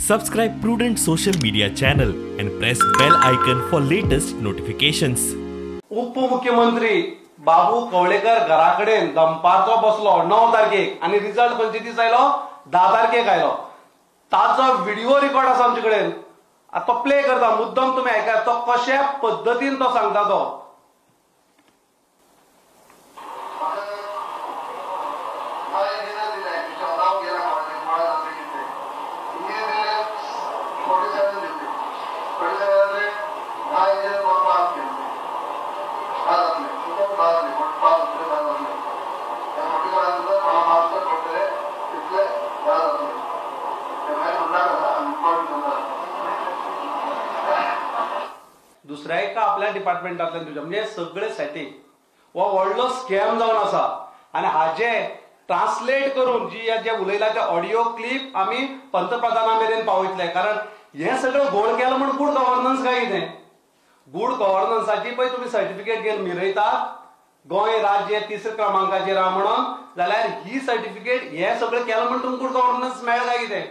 Subscribe Prudent Social Media channel and press bell icon for latest notifications. उपमुख्यमंत्री बाबू कवळेकर घराकडेन दनपारचो बसलो 9 तारखेक आनी रिजल्ट खंयचे दीस आयलो 10 तारखेक आयलो. ताचो व्हिडिओ रिकॉर्ड आसा आमचे कडेन, आतां तो प्ले करता, मुद्दम तुमी आयकात तो कशा पद्दतीन तो सांगता तो. दुसऱ्या एका आपल्या डिपार्टमेंटांतल्यान तुज्या म्हणजे सगळे सेटींग हो व्हडलो स्कॅम जावन आसा आनी हाजे ट्रान्सलेट करून जी जे उलयला ते ऑडिओ क्लिप आमी पंतप्रधाना मेरेन पावयतले. कारण हे सगळं घोळ केलं म्हण गुड गव्हर्नन्स काय कितें? गुड गव्हर्नन्साची पळय तुमी सर्टिफिकेट घेवन मिरयतात गोंय राज्य तिसऱ्या क्रमांकाचेर आहा म्हणून, जाल्यार ही सर्टिफिकेट हे सगळें केलं म्हण तुमकां गुड गव्हर्नन्स मेळ्ळें काय कितें?